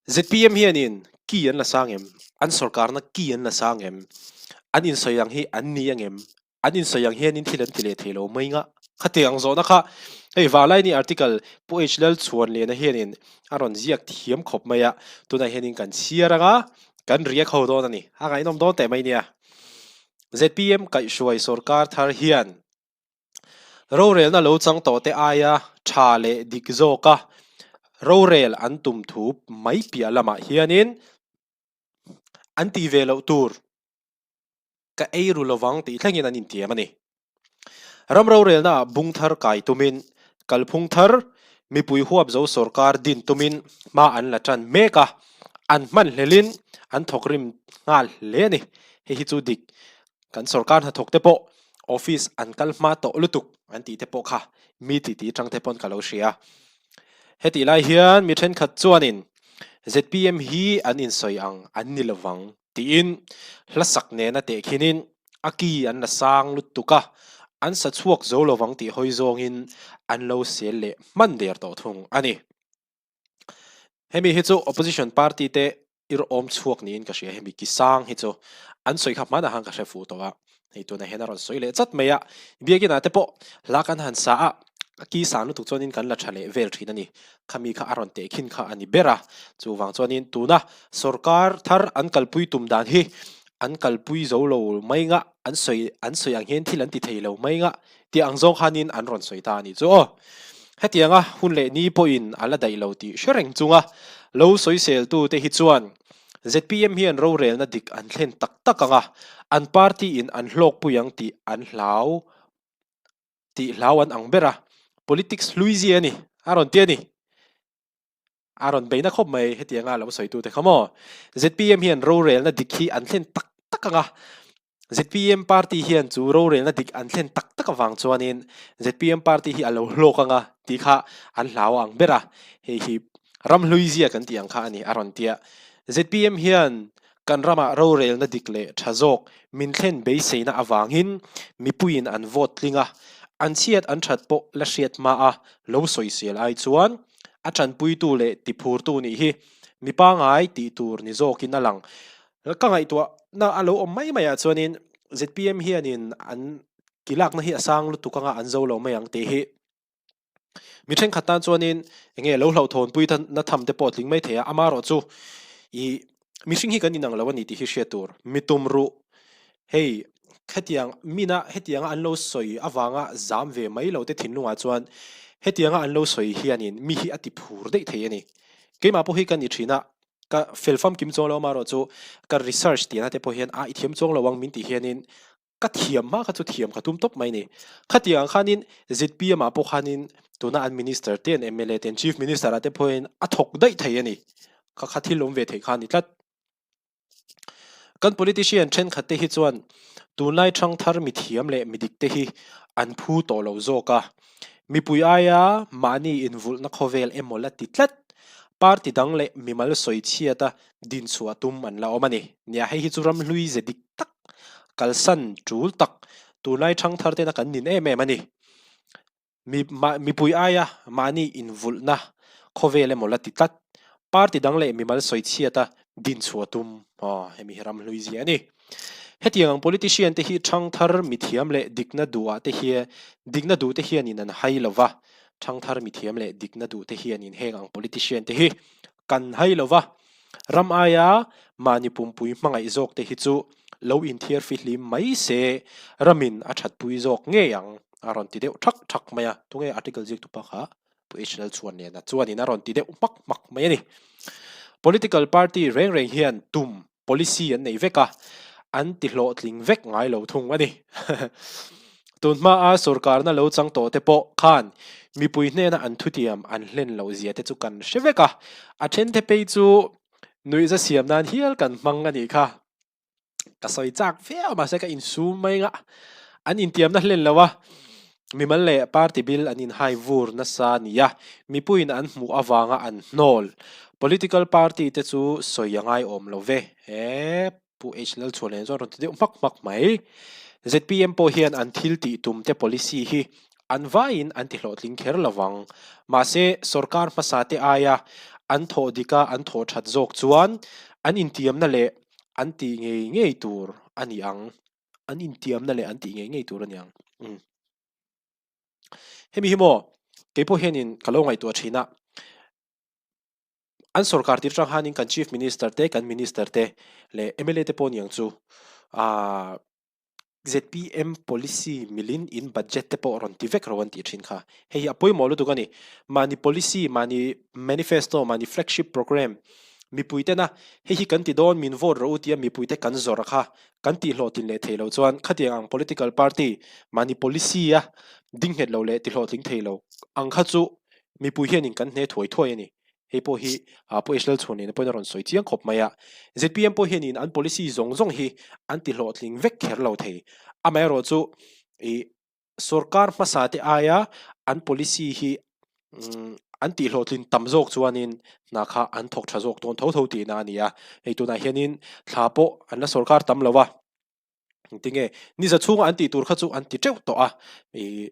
ZPM hianin ki an la sang em? An sorkarna ki an la sang em? An insawi ang hi an ni ang em? An insawi ang hianin thil an ti leh thei lo mai nga. Khati ang zawhna kha hei Valaini article Pu H Lalchhuanliana hianin a rawn ziak thiam khawp mai a, tunah hianin kan chhiar ang a, kan riak ho dawn a ni. A ngaihnawm dawn teh mai nia. ZPM kaihhruai sorkar thar hian Rorelna lo chang tawhte aia tha leh dik zawka rorel an tum thu mai piah lamah hianin an ti ve loh tur ka ei ru lovang tih thlengin an intiam a ni. Ram rorelnaah bung thar kai tumin kalphung thar mipui huap zo sorkar din tumin hma an la tan mek a, an hmanhlelin an thawkrim nghal hle a ni. Hei hi chu dik Kan sorkar hnathawk te pawh office an kal hma tawh lutuk an tih te pawh kha mi titi tang te pawn ka lo hria. Hetih lai hian mi thenkhat chuanin zpm hi an insawi ang an ni lovang tiin hlasak nena tehkhinin a ki an la sang lutuk a, an sa chhuak zo lovang tih hawi zawngin an lo sel leh hman der tawh thung a ni. Hemi hi chu opposition party te ir awm chhuak niin ka hria hemi ki sang hi chu an sawi kha hmanah khan ka hre fuh tawh a, hei tunah hian a rawn sawi leh chat mai a, biakinah te pawh hla kan han sa a, a ki sang lutuk chuanin kan la tha leh vel thin a ni, khami kha a rawn teh khin kha a ni ber a, chuvang chuanin tuna sorkar thar an kalpui tum dan hi an kalpui zo lo mai nga an sawi an sawi ang hian thil an ti thei lo mai nga Tih ang zawng khanin an rawn sawi ta a nih chu aw. Hetianga hun leh ni pawhin a la daih lo tih hre reng chunga lo sawiseltute hi chuan zpm hian rorelna dik an thlen tak tak ang a, an party in an hlawkpui ang tih an hlau tih hlau an ang ber a, politics hlui zia a ni a rawn ti a ni. A rawn beina khawp mai hetianga lo sawitute kha maw. Zpm hian rorelna dik hi an thlen tak tak ang a, zpm party hian chu rorelna dik an thlen tak tak avang chuanin zpm party hi a lo hlawk ang a tih kha an hlau ang ber a, hei hi ramhlui zia kan tih ang kha a ni a rawn ti a. Zpm hian kan ramah rorelna dik leh tha zawk min thlen beiseina avangin mipuiin an vote tling a, an chhiat an that pawh la hriat hma a lo sawisel ai chuan a tanpuitu leh tiphurtu nih hi mi pangai tih tur ni zawkin a lang. Ka ngaihtuahna a lo awm mai mai ah chuanin zpm hianin an kilakna hi a sang lutuk anga an zo lo mai ang tih hi mi thenkhat tan chuanin eng nge lo hlauhthawnpui na tham te pawh a tling mai thei a, amaherawhchu ih mihring hi kan inang lo a ni tih hi hriat tur. Mi tum ruh Hei, hetiang mina hetianga an lo sawi avanga zam ve mai lo te thinlungah chuan hetianga an lo sawi hianin mi hi a ti phur daih thei a ni. Keimah pawh hi ka ni thin a, ka fel famkim chuang lo amaherawh chu ka research tihna te pawh hian a i thiam chuang lo ang min tih hianin ka thiam hma kha chu thiam ka tum tawp mai a ni. Khatiang ang khanin zpm ah pawh khanin tuna an minister te an mla te an chief minister ah te pawhin a thawk daih thei a ni. Kha kha thil awm ve thei kha a ni tlat. Kan politician thenkhat te hi chuan tunlai thangthar mithiam leh midik te hi an phu tawh lo zawk a, mipui aia mahni invulhna khawvel emaw la ti tlat, party dang leh mimal sawichhiata dinchhuah tum an la awm a ni. Nia, hei hi chu ramhlui ze dik tak, kalsan tul tak, tunlai thangthar tena kan nin em em a ni. Mi mipui aia mahni invulhna khawvel emaw la ti tlat. Party dang leh mimal sawichhiata dinchhuah tum aw hemi hi ramhlui zia a ni. Hetiang ang politician te hi thangthar mithiam leh dikna duhah te hi dikna duh te hianin an hai lo va, thangthar mithiam leh dikna duh te hianin heng ang politician te hi kan hai lo va, ram aia mahni pumpui hmangaih zawk te hi chu lo inthiar fihlim mai se ramin a thatpui zawk ngei ang a rawn ti deuh thak thak mai a, tunge article ziak tupa kha Pu H Lalchhuan nena chuanin a rawn ti deuh hmak hmak mai a ni. Political party reng reng hian tum policy an nei vek a, an ti hlawhtling vek ngai lo thung a ni. Tun hmaa sorkarna lo chang tawh te pawh khan mipui hnena an thutiam an hlen loh zia te chu kan hre vek a, a then te phei chu nuihza siam nan hial kan hmang a nih kha. Ka sawi chak viau mahse ka insum mai nga an intiamna hlen lo a, mimal leh party bil an inhai vur nasa a ni a, mipuiin an hmuh avanga an hnawl. Political party te chu sawi a ngaiawm lo ve. He Pu H Lalchhuan nen chuan rawn ti deuh hmak hmak mai. Zpm pawh hian an thil tih tum te policy hi an vaiin an ti hlawhtling kher lovang. Mahse sorkar hmasa te aia. an thawh dika an thawh that zawk chuan an intiamna leh an tih ngei ngei tur a ni ang. An intiamna leh an tih ngei ngei tur a ni ang. Umm. Hemi hi maw keipawh hianin ka lo ngaihtuah thin a, an sorkar tir atang khanin kan Chief Minister te, kan Minister te leh mla te pawh niang chu aaa zpm policy milin in budget te pawh rawn ti vek ro an tih thin kha. Hei hi a pawimawh lutuk a ni. Mahni policy, mahni manifesto, mahni flagship programme mipui tena hei hi kan ti dawn min vote rawh u tia mipui te kan zawrh kha kan tihhlawhtlin leh thei lo chuan khatiang ang political party mahni policy a ding nghet lo leh tihlawhtling thei lo ang kha chu mipui hianin kan hne thuai thuai a ni. Hei pawh hi Pu Israel Chhuanliana pawhin a rawn sawi chiang khawp mai a. Zpm pawh hianin an policy zawng zawng hi an tihlawhtling vek kher lo thei. Amaherawhchu ih Sorkar hmasa te aia an policy hi an tihhlawhtlin tam zawk chuanin hna kha an thawk tha zawk dawn tho tho tihna a ni a. Hei tunah hianin thla pawh an la sorkar tam lo a, engtinge ni za chhunga an tih tur kha chu an ti teuh tawh a. Ih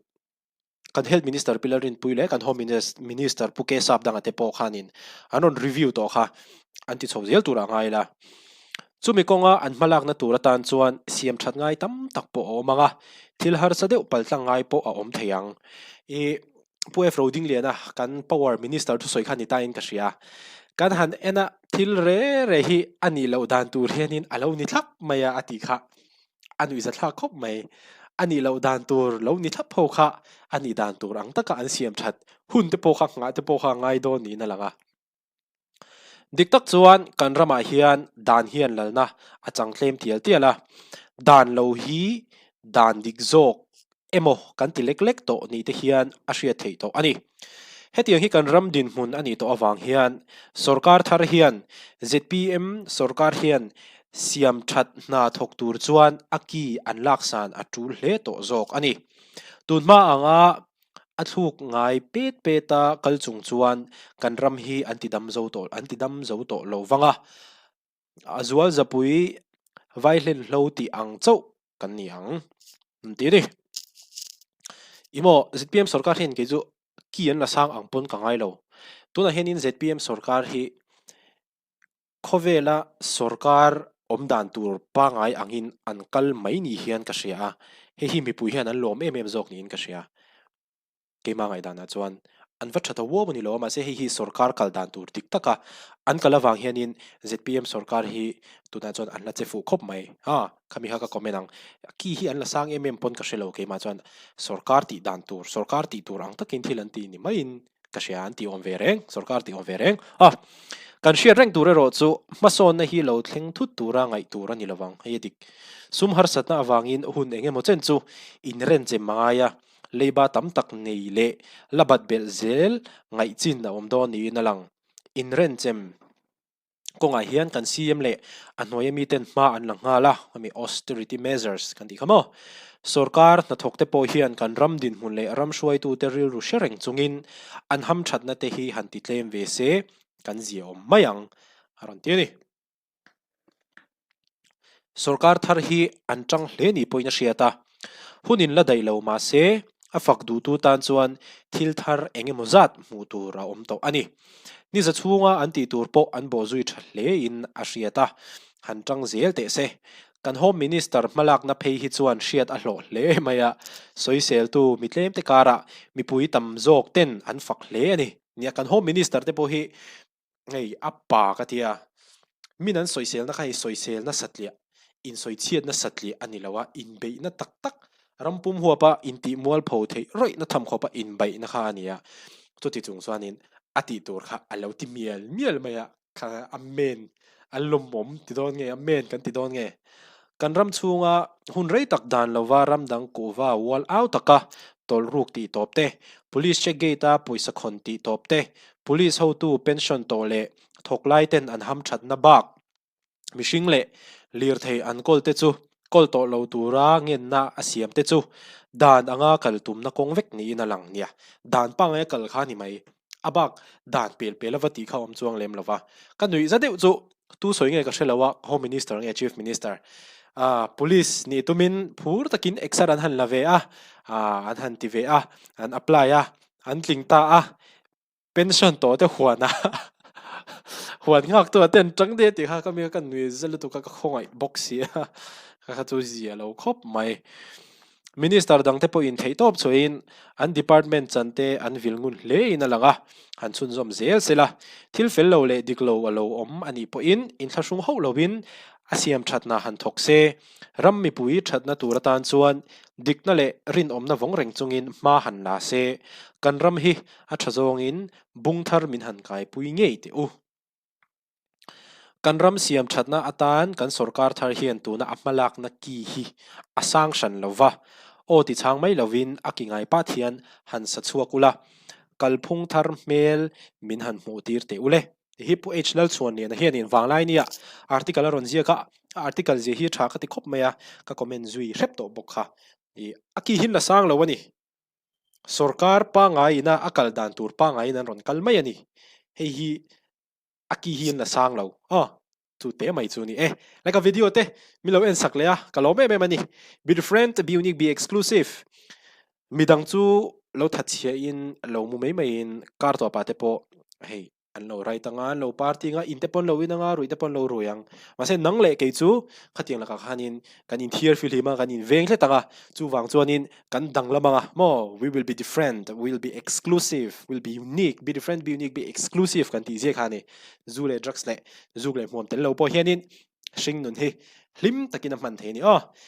kan Health Minister Pi Lalrinpuii leh kan Home Minister Pu K Sapdanga te pawh khanin an rawn review tawh kha an ti chho zel turah ngai ila. Chumi kawnga an hmalakna tur atan chuan siam that ngai tam tak pawh a awm ang a, thil harsa deuh paltlang ngai pawh a awm thei ang. I Pu F. Rodingliana kan Power Minister thusawi kha ni tain ka hria. Kan han en a, thil re re hi a nih loh dan tur hianin a lo ni thlap mai a a tih kha a nuihzathlak khawp mai. A nih loh dan tur lo ni thlap ho kha a nih dan tur ang taka an siam that hun te pawh kha nghah te pawh kha a ngai dawn niin a lang a. Dik tak chuan kan ramah hian dan hian lalna a chang tlem tial tial a, dan lo hi dan dik zawk emaw kan ti lek lek tawh ni te hian a hriat theih tawh a ni. Hetiang hi kan ram dinhmun a nih tawh avang hian sorkar thar hian zpm sorkar hian siam that hna thawk tur chuan a ki an laksan a tul hle tawh zawk a ni. Tunhma anga A thluk ngai pet pet a kal chung chuan kan ram hi an ti dam zo tawh an ti dam zo tawh lo vang a, a zual zapui vai hlen hlo tih ang chauh kan ni ang an ti a ni. Ih maw zpm sorkar hian kei chu key an la sang ang pawn ka ngai lo. Tunah hianin zpm sorkar hi Khawvela sorkar awm dan tur pangai angin an kal mai ni hian ka hria a, hei hi mipui hian an lawm em em zawk niin ka hria. Keimah ngaihdanah chuan an va tha ta uau a ni lo a, mahse hei hi sorkar kal dan tur dik taka an kal avang hianin zpm sorkar hi tunah chuan an la che fuh khawp mai. Ha, khami kha ka comment ang. Key hi an la sang em em pawn ka hre lo keimah chuan sorkar tih dan tur, sorkar tih tur ang takin thil an ti ni maiin Ka hria an tih awm ve reng, sorkar tih awm ve reng. A, kan hriat reng tur erawh chu hmasawnna hi lo thleng thut tura ngaih tur a ni lovang. Hei a dik. Sum harsatna avangin hun eng emaw chen chu inrenchem a ngai a, leiba tam tak nei leh la bat belh zel ngaih chin a awm dawn niin a lang. Inrenchem. Kawngah hian kan CM leh a hnuaia miten hma an la nghal a, hemi austerity measures kan tih kha maw? Sorkar hnathawkte pawh hian kan ram dinhmun leh ram hruaitute rilru hre reng chungin an hamthatna te hi han ti tlem ve se kan zia awm mai ang a rawn ti a ni. Sorkar thar hi an tang hle ni pawhin a hriat a, hun in la daih lo mahse a fak duhtu tan chuan thil thar eng emaw zat hmuh tur a awm tawh a ni. Ni za chhunga an tih tur pawh an bawhzui tha hlein a hriat a, han tang zel teh se. Kan Home Minister hmalakna phei hi chuan hriat a hlawh hle mai a, sawiseltu mi tlemte karah mipui tam zawk ten an fak hle a ni. Nia kan Home Minister te pawh hi Hei a pa ka tia, min an sawiselna kha hei sawiselna satliah, insawichhiatna satliah a ni lo a, inbeihna tak tak, rampum huapa intih mualpho theih rawihna tham khawpa inbeihna kha a ni a, chuti chung chuanin a tih tur kha a lo ti mial mial mai a, kha a men a lawmawm ti dawn nge, a men kan ti dawn nge. Kan ram chhunga hun rei tak dan lova ram dang kuhva ual au taka tawlhruk tih tawp te, Police check gate a pawisa khawn tih tawp te, Police hotu pension tawh leh thawk lai ten an ham thatna bak mihring leh lirthei an kawl te chu kawl tawh lo tura ngenna a siam te chu dan anga kal tumna kawng vek niin a lang nia. Dan pangngai a kal kha ni mai. A bak dan pel pel a va tih kha awm chuang lem lova. Ka nuih za deuh chu tu sawi nge ka hre lo a, Home Minister nge Chief Minister? Ah, Police nih tumin phur takin exer an han la ve a, ah an han ti ve a, an apply a, an tling ta a, pension tawh te huanah. Huan nghak tu ah te an tang daih a tih kha ka mi kha ka nui za lutuk a ka khawngaih bawk si a ka kha chu zia lo khawp mai. Minister dang te pawhin theihtawp chhuahin an department chan te an vil ngun hle in a lang a, han chhunzawm zel sela thil fel lo leh dik lo a lo awm a nih pawhin inthlahrung hauh lovin a siam thatna han thawk se. Ram mipui thatna tur atan chuan dikna leh rinawmna vawng reng chungin hma han la se, kan ram hi a tha zawngin bung thar min han kaipui ngei teh u. Kan ram siam thatna atan kan sorkar thar hian tuna a hmalakna ki hi a sang hran lo va, aw ti chhang mai lovin a ki ngai pat hian han sa chhuak ula, kalphung thar hmel min han hmuh tir teh u le. Ti hi Pu H Lalchhuanliana hianin Vanglaini-ah article a rawn ziak a, a article zia hi tha ka ti khawp mai a, ka comment zui hrep tawh bawk kha. Ih, a ki hi la sang lo a ni. Sorkar pangngai ina a kal dan tur pangngaiin an rawn kal mai a ni. Hei hi a ki hi an la sang lo. Aw, chu te mai chu ni e. Like a video te min lo en sak leh a, ka lawm em em a ni. Be different, be unique, be exclusive. Midang chu lo thatchhia in lo mu mai mai in kar tawp ah te pawh hei an lo right anga, an lo party anga, in te pawh an lo in anga, ruih te pawh an lo rui ang. Mahse nang leh kei chu khatiang lakah khanin kan inthiar fihlim a, kan inveng hlet ang a, chuvang chuanin kan danglam ang a, maw, we will be different, we will be exclusive, we will be unique, be different, be unique, be exclusive kan tih zia kha a ni. Zu leh drugs leh zuk leh hmuam tel lo pawh hianin hring nun hi hlim takin a hman thei a ni aw.